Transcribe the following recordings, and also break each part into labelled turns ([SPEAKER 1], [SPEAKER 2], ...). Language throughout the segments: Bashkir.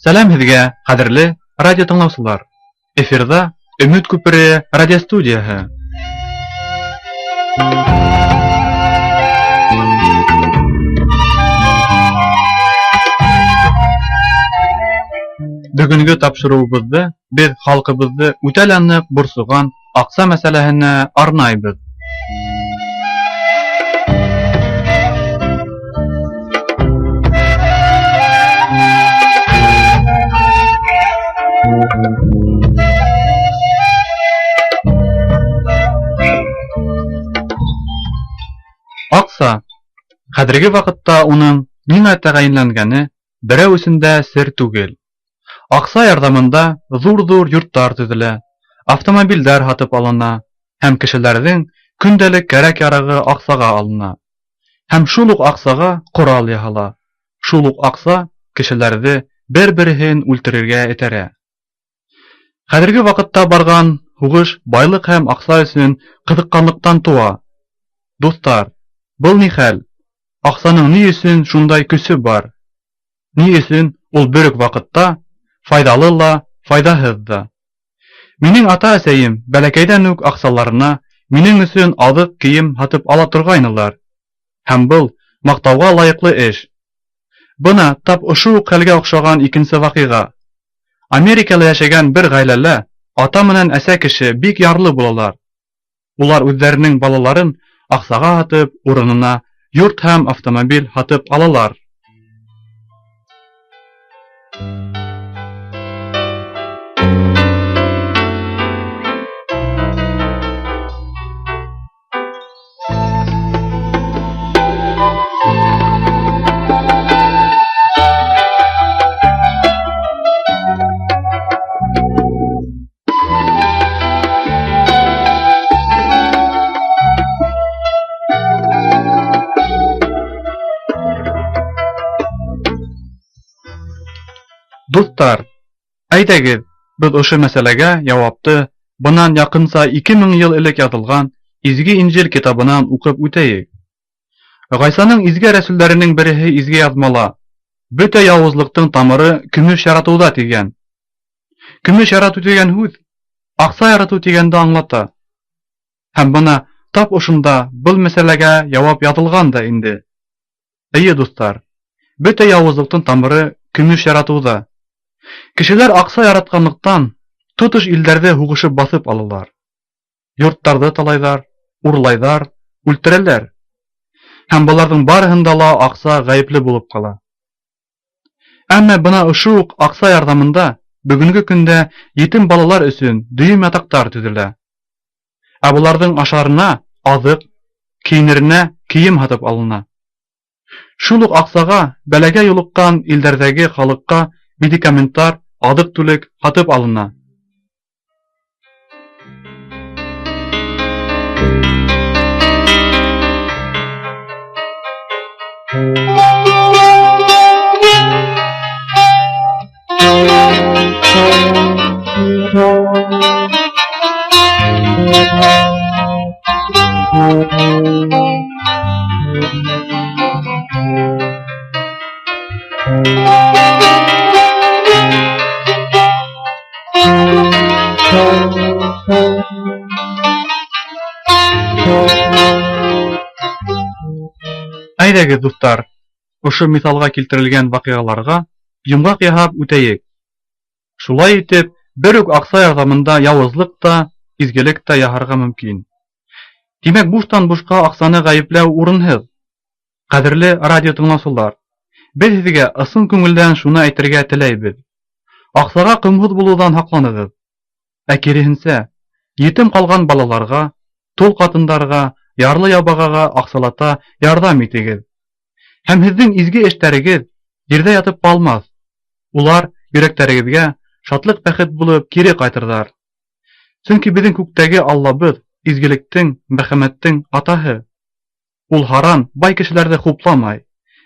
[SPEAKER 1] Сәләм һеҙгә, ҡәҙерле радио тыңлаусылар! Эфирҙа Өмөт күпере радиостудияһы. Бөгөнгө тапшырыуыбыҙҙы беҙ халҡыбыҙҙы үтә лә ныҡ борсоған аҡса мәсьәләһенә арнайбыҙ. Аҡса. Хәҙерге ваҡытта уның ниңә тәғәйенләнгәне берәү өсөн дә сер түгел. Аҡса ярҙамында ҙур-ҙур йорттар төҙөлә, автомобилдәр һатып алына һәм кешеләрҙең көндәлек кәрәк-ярағы аҡсаға алына. Һәм шул уҡ аҡсаға ҡорал яһала, шул уҡ аҡса кешеләрҙе бер-береһен үлтерергә этәрә. Хәҙерге ваҡытта барған һуғыш байлыҡ һәм аҡса өсөн ҡыҙыҡҡанлыҡтан тыуа. Дуҫтар, был ни хәл? Аҡсаның ни өсөн шундай көсө бар? Ни өсөн ул бер үк ваҡытта файҙалы ла, файҙаһыҙ ҙа? Минең ата-әсәйем бәләкәйҙән үк аҡсаларына минең өсөн аҙыҡ, кейем һатып ала торғайнылар. Һәм был маҡтауға лайыҡлы эш. Бына тап ошо уҡ хәлгә оҡшаған икенсе ваҡиға. Америкала йәшәгән бер ғаиләлә ата менән әсә кеше бик ярлы булалар. Улар үҙҙәренең балаларын аҡсаға һатып, урынына йорт һәм автомобиль һатып алалар. Дуҫтар, әйҙәгеҙ, беҙ ошо мәсьәләгә яуапты бынан яҡынса 2000 йыл элек яҙылған Изге Инжил китабынан уҡып үтәйек. Ғайсаның изге рәсүлдәренең береһе изге яҙмала: "Бөтә яуызлыҡтың тамыры көмөш яратыуҙа" тигән. Көмөш яратыу тигән һүҙ аҡса яратыу тигәнде аңлата. Һәм бына тап ошонда был мәсьәләгә яуап яҙылған да инде. Эйе, дуҫтар, бөтә яуызлыҡтың тамыры көмөш яратыуҙа. Кешеләр аҡса яратҡанлыҡтан тотош илдәрҙе һуғышып баҫып алалар. Йорттарҙы талайҙар, урлайҙар, үлтерәләр. Һәм быларҙың барыһында ла аҡса ғәйепле булып ҡала. Әммә бына ошо уҡ аҡса ярҙамында бөгөнгө көндә етем балалар өсөн дөйөм ятаҡтар төҙөлә. Ә быларҙың ашарына аҙыҡ, кейенеренә кейем һатып алына. Шул уҡ аҡсаға бәләгә юлыҡҡан илдәрҙәге халыҡҡа медикаменттар, аҙыҡ-түлек һатып алына. Әйҙәгеҙ, дуҫтар, ошо миҫалға килтерелгән ваҡиғаларға йомғаҡ яһап үтәйек. Шулай итеп, бер үк аҡса ярҙамында яуызлыҡ та, изгелек тә яһарға мөмкин. Тимәк, буштан бушҡа аҡсаны ғәйепләү урынһыҙ. Ҡәҙерле радио тыңлаусылар, беҙ һеҙгә ысын күңелдән шуны әйтергә теләйбеҙ. Аҡсаға ҡомһоҙ булыуҙан һаҡланығыҙ. Ә киреһенсә, етем ҡалған балаларға, тол ҡатындарға, ярлы ябағаға аҡсалата ярҙам итегеҙ. Һәм һеҙҙең изге эштәрегеҙ ерҙә ятып ҡалмаҫ, улар йөрәктәрегеҙгә шатлыҡ-бәхет булып кире ҡайтырҙар. Сөнки беҙҙең күктәге Аллабыҙ изгелектең, мәрхәмәттең атаһы. Ул һаран, бай кешеләрҙе хупламай,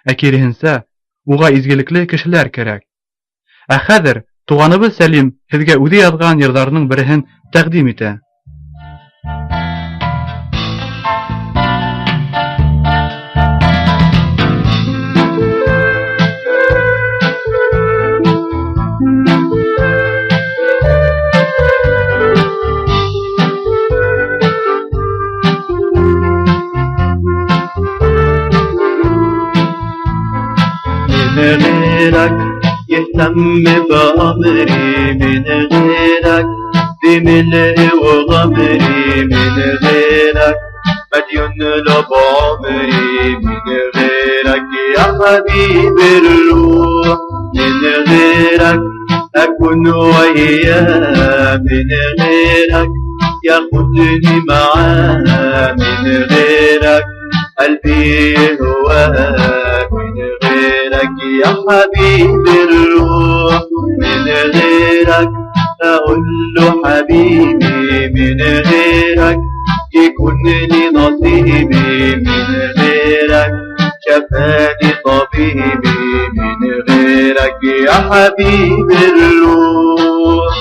[SPEAKER 1] ә киреһенсә, уға изгелекле кешеләр кәрәк. Ә хәҙер туғаныбыҙ Сәлим һеҙгә үҙе яҙған йырҙарының береһен тәҡдим итә.
[SPEAKER 2] من غيرك يهتم بأمري، من غيرك بملء وغمري، من غيرك مديون له بعمري، من غيرك يا حبيب الروح، من غيرك أكون وياه، من غيرك ياخدني معاه، من غيرك قلبي هواه، من غيرك يا حبيب الروح، من غيرك أقول له حبيبي، من غيرك يكون لي نصيبي، من غيرك شفاني طبيبي، من غيرك يا حبيب الروح.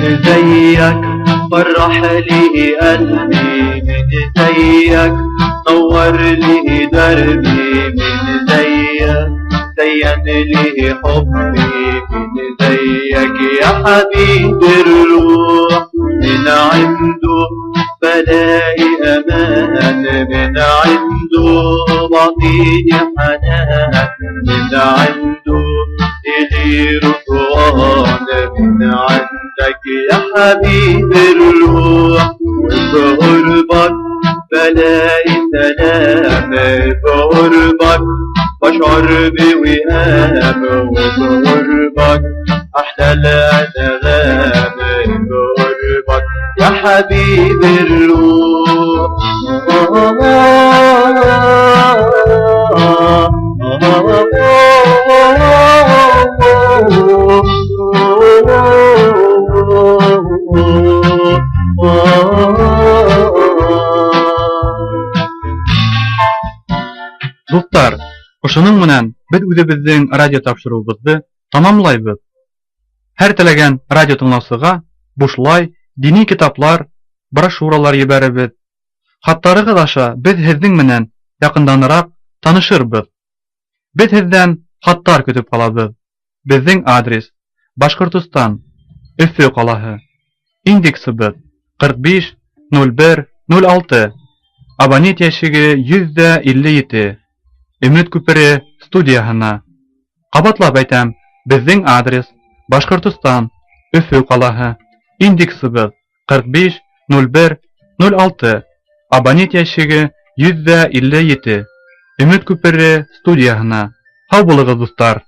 [SPEAKER 2] من زيك فرح لي قلبي، من زيك نور لي دربي، من زيك زين لي حبي، من زيك يا حبيب الروح، من عنده بلاقي أمان، من عنده بعطيني حنان، من عنده إلي رضوان، من عندك يا حبيب الروح، وبقربك بلاقي سلام، بقربك بشعر بوئام، وبقربك أحلى الأنغام، بقربك يا حبيب الروح.
[SPEAKER 1] Дуҫтар, ошоноң менән беҙ үҙебеҙҙең радио тапшырыуыбыҙҙы тамамлайбыҙ. Һәр теләгән радио тыңлаусыға бушлай дини китаплар, брошюралар ебәрербеҙ. Хаттарығыҙ аша беҙ һеҙҙең менән яҡынданыраҡ танышырбыҙ. Беҙ һеҙҙән хаттар көтөп ҡалабыҙ. Беҙҙең адрес: Башҡортостан, Өфө ҡалаһы, индексыбыҙ 45 01 06, абонент йәшеге 157, Өмөт күпере студияһына. Ҡабатлап әйтәм, беҙҙең адрес: Башҡортостан, Өфө ҡалаһы, индексыбыҙ 45 01 06, абонент йәшеге 157, Өмөт күпере студияһына. Һау булығыҙ, дуҫтар!